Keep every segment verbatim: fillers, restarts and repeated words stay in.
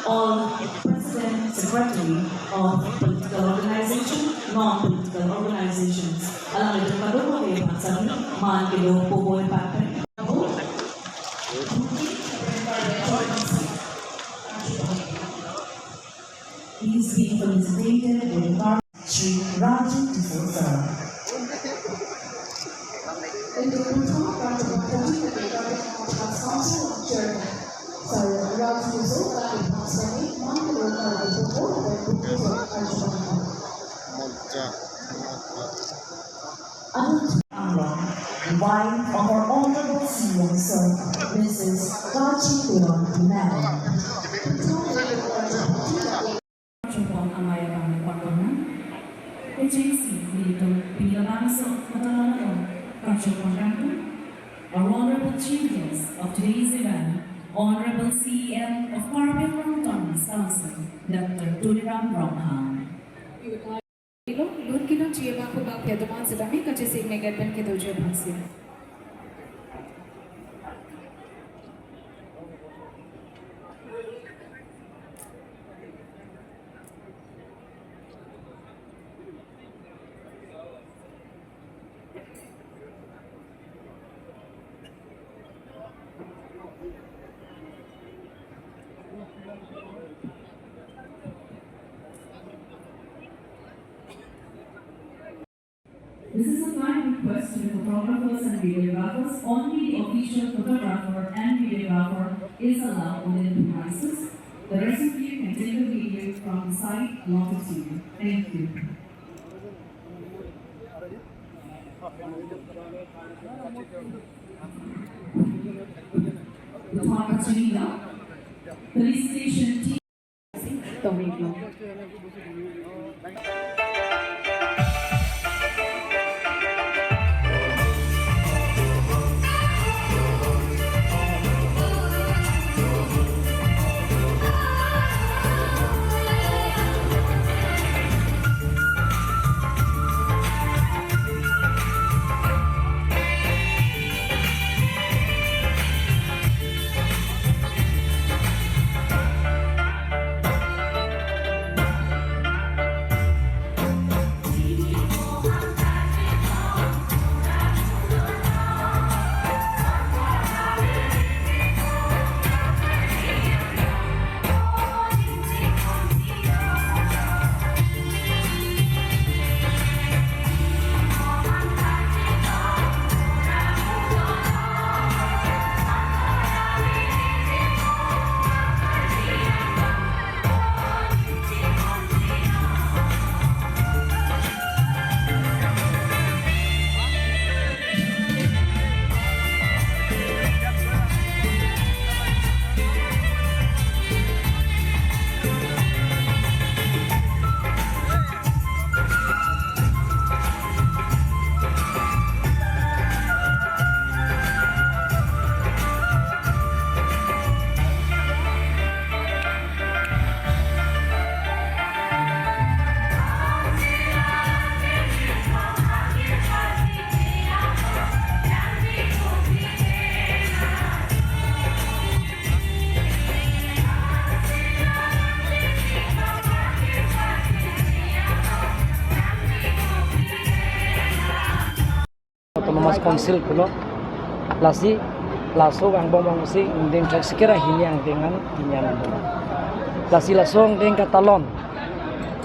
All president, secretary of political organization, non-political organizations. Alanglitum kadokave aphan sami man kelo puvoipat pen. He is being felicitated with the Shri Raju Tisso sir. Sir Raju Tisso, Anut Anglong, wife of our Honorable C M sir, Missus Kachi Teron, Madam. Chupon amai abang pangkona. Kechengsi nelitum pini labangso katalon along kachupon rangtum, our honorable chief guest of today's event, Honorable C E M of Karbi Anglong Autonomous Council, Doctor Tuliram Ronghang. Ilo, lun kilo chie bangku bangpi atum an sedami kachesik negat pen kedojo bangsi. This is a kind request to the photographers and videographers. Only the official photographer and videographer is allowed within the premises. The rest of you can take a video from the side, not the studio. Thank you. Felicitation team. Autonomous Council pulo. Lasi laso angbong bangsi ingdeng thak sikera hini angdeng an hini an. Lasi laso angdeng katalon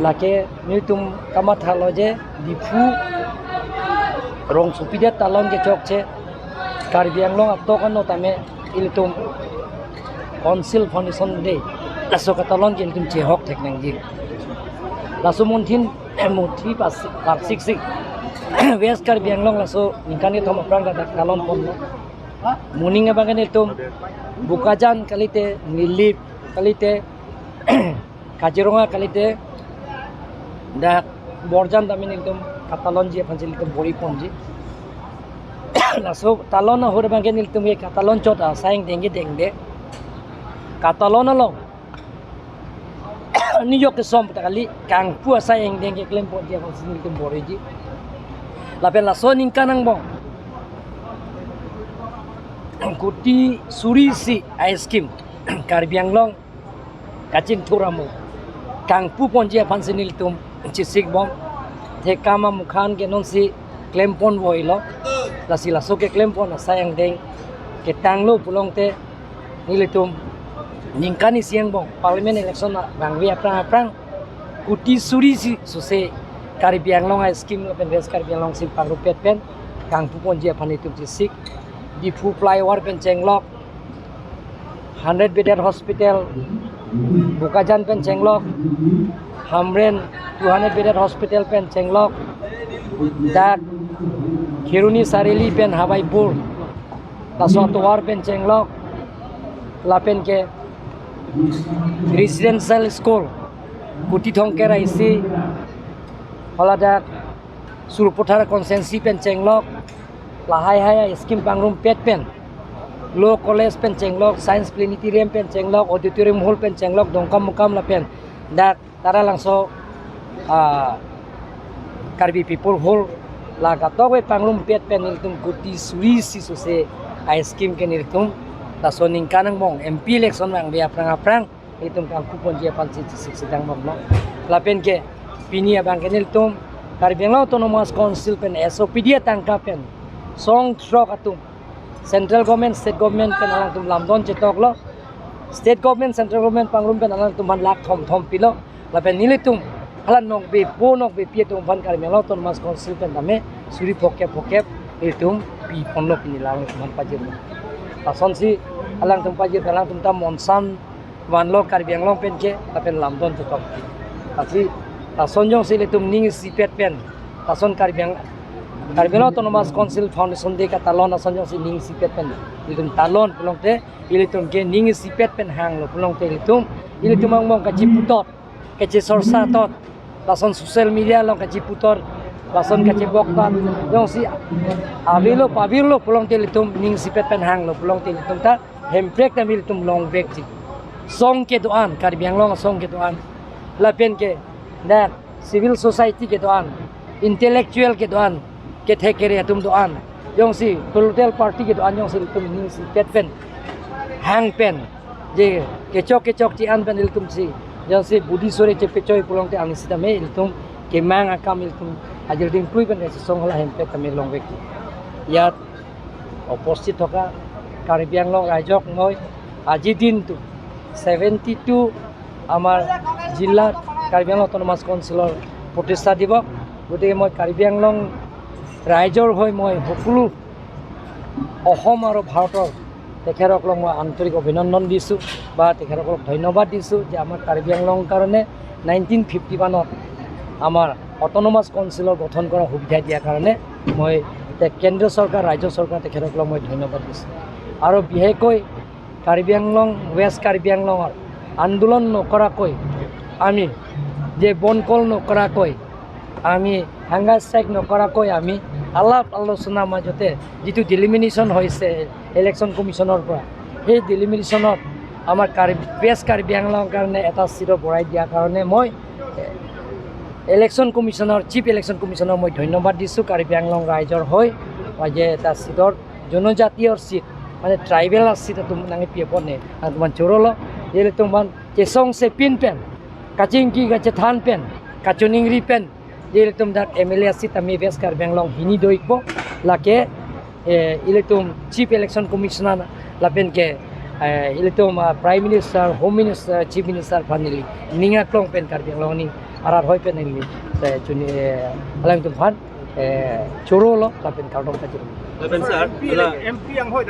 lake nelitum kamathalo je Diphu rongsopidet talon kechokche Karbi Anglong atok ano tame ilitum Council Foundation Day laso katalon ke ilitum chehok thek nangji. Laso muntin muthi pas parsik sik West Karbi Anglong laso ningkan kethom aphrang kadak talon ponlo. Moning abang ke nelitum Bokajan kalite, Nilip kalite, Kaziranga kalite, dak Borjan tame nelitum katalonji aphan si nelitum bor-i ponji. Laso talon ahut abang ke nelitum ke katalon chot asai angdeng ke dengde. Katalon along nijok kesom ta kali kangpu asai angdeng keklem ponji aphan si nelitum bor-iji. Lapen laso ningkan angbong kuti suri isi a-scheme Karbi Anglong kachinthur amo kangpu ponji aphansi nelitum chesik bom. Thekam amukhan ke nonsi klempon voilo. Lasi laso keklempon asai angdeng ketanglo pulote nelitum ningkan isi angbong Parliament election abangve aphrang aphrang kuti suri isi sose Karbi Anglong a-scheme lapen West Karbi Anglong si pangrumpet pen kangpu ponji aphan nelitum chesik. Diphu flyover pen chenglok, hundred bedded hospital Bokajan pen chenglok, Hamren two hundred bedded hospital pen chenglok, dak Kheroni Charili pen Habaipur laso atovar pen chenglok, lapen ke residential school kuti thomkep ra isi, haladak Sarupathar constituency pen chenglok, lahai hai a-scheme pangrumpet pen law college pen chenglok, science planetarium pen chenglok, auditorium hall pen chenglok, Dongkamukam lapen dak Taralangso, ah, Karbi People Hall la katokave pangrumpet pen nelitum kuti suri isi sose a-scheme ke nelitum laso ningkan angbong M P election abangve aphrang aphrang nelitum kangpu ponji aphansi chesik sedang bomlo. Lapen ke pini abang ke nelitum Karbi Anglong Autonomous Council pen S O P D atangka pen song throk atum central government, state government pen alangtum lamdon chetoklo. State government, central government pangrum pen alangtum aphan lakh thom thom pilo. Lapen nelitum hala nokbe po nokbepi atum aphan Karbi Anglong Autonomous Council pen tame suri phokep phokep nelitum pi ponlo pini alangtum aphan pajir. Lasonsi alangtum pajir, alangtum ta monsan vanlo Karbi Anglong pen ke lapen lamdon chetok. Lasi lason jongsi ilitum ning isipet pen, lason Karbi Ang-, Karbi Anglong Autonomous Council Foundation Day katalon lason jongsi ning isipet pen ilitum talon pulote, ilitum ke ning isipet pen hanglo pulote ilitum, ilitum angbong kachiputot, kachisorsa tot, lason social media along kachiputot, lason kachiboktot, jongsi avelo pavirlo pulote ilitum ning isipet pen hanglo pulote ilitum ta Hemprek ta ilitum longvekji. Song kedo-an, Karbi Anglong song kedo-an, lapen ke dak civil society kedo-an, intellectual kedo-an, kethek kere atum do-an, jongsi political party kedo-an jongsi ilitum ning isipet pen, hang pen, je kechok kechokche an pen ilitum si, jongsi budi sore chepechoi pulote angsitame ilitum kemang akam ilitum ajir dingklui pen kachesong hala Hemprek tame longvekji. ইয়াত উপস্থিত থকা কাৰ্বি আংলং ৰাইজক মই আজিৰ দিনটো seventy two আমাৰ জিলাত কাৰ্বি আংলং অট'নমাছ কাউন্সিলৰ প্ৰতিষ্ঠা দিৱস। গতিকে মই কাৰ্বি আংলং ৰাইজৰ হৈ মই সকলো অসম আৰু ভাৰতৰ তেখেতসকলক মই আন্তৰিক অভিনন্দন দিছোঁ বা তেখেতসকলক ধন্যবাদ দিছোঁ যে আমাৰ কাৰ্বি আংলঙৰ কাৰণে নাইনটিন ফিফটি ওৱানত আমাৰ অট'নমাছ কাউন্সিলৰ গঠন কৰাৰ সুবিধা দিয়াৰ কাৰণে মই তে-, কেন্দ্ৰীয় চৰকাৰ, ৰাজ্য চৰকাৰ তেখেতসকলক মই ধন্যবাদ দিছোঁ। আৰু বিশেষকৈ কাৰ্বি আংলং, ৱেষ্ট কাৰ্বি আংলঙৰ আন্দোলন নকৰাকৈ আমি যে বনকল নকৰাকৈ আমি হাংগাৰ ষ্ট্ৰাইক নকৰাকৈ আমি আলাপ আলোচনাৰ মাজতে যিটো ডিলিমিনেশ্যন হৈছে ইলেকশ্যন কমিশ্যনৰ পৰা, সেই ডিলিমিনেশ্যনত আমাৰ কাৰ্বি, ৱেষ্ট কাৰ্বি আংলঙৰ কাৰণে এটা চিট বঢ়াই দিয়াৰ কাৰণে মই ইলেকশ্যন কমিশ্যনৰ, চিফ ইলেকশ্যন কমিশ্যনক মই ধন্যবাদ দিছোঁ। কাৰ্বি আংলং ৰাইজৰ হৈ মই যে এটা চিটৰ জনজাতীয় চিট, মানে tribal seat atum nangpi apot ne, atum chorolo, ilitum aphan chesongse pin pen, kachingki kachethan pen, kachoningri pen, ilitum dak M L A seat ami West Karbi Anglong hini do-ikpo, lake, eh, ilitum Chief Election Commissioner lapen ke, eh, ilitum, ah, Prime Minister, Home Minister, Chief Minister aphan neli ning aklong pen Karbi Anglong aning arat hoi pen neli, eh, chuni, eh, alangtum aphan, eh, chorolo lapen kardom kachiri. Lapen sir, la M P anghoi